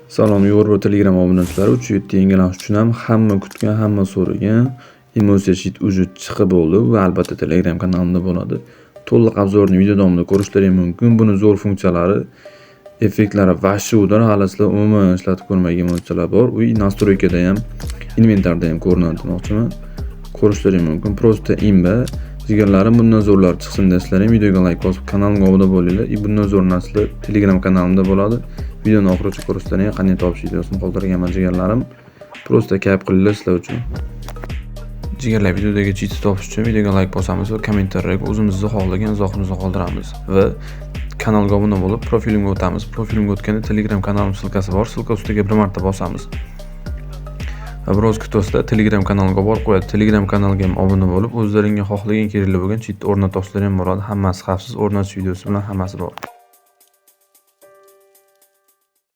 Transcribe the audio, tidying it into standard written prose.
Salom, Yevropa Telegram obunachilari, 3.7 yangilanish uchun ham hamma kutgan, hamma so'ragan emotsiya sheet уже chiqib bo'ldi va albatta Telegram kanalimda bo'ladi. To'liq обзор ni video davomida ko'rishlaring mumkin. Buni zo'r funksiyalari, effektlari вообще удар, hali sizlar umuman ishlatib ko'rmagan emotsiyalar bor. U настройка da ham, inventarda ham ko'rinadi demoqchiman. Ko'rishlaring mumkin. Просто имба. Jigarlarim, bundan zo'rlar chiqsin desanglar ham videoga like bosib, kanalimga obuna bo'linglar. И bundan zo'r narsalar Telegram kanalimda bo'ladi. Videoni oxirigacha ko'rsalaring, qanday topish videosini qoldirganman, jigarlarim. Просто kayf qilinglar sizlar uchun. Jigarlar, videodagi cheatni topish uchun videoga like bosamiz va kommentariyaga o'zimizni xohlagan izohimizni qoldiramiz va kanalga obuna bo'lib, profilimga o'tamiz. Profilimga o'tganda Telegram kanalim ссылка si bor. Ссылка ustiga bir marta bosamiz. Va biroz kutasizlar, Telegram kanaliga borib qo'yadi. Telegram kanaliga ham obuna bo'lib, o'zlaringga xohlagan kerakli bo'lgan cheatni o'rnatib olsanglar ham bo'ladi. Hammasi xavfsiz, o'rnatish videosi bilan hammasi bor.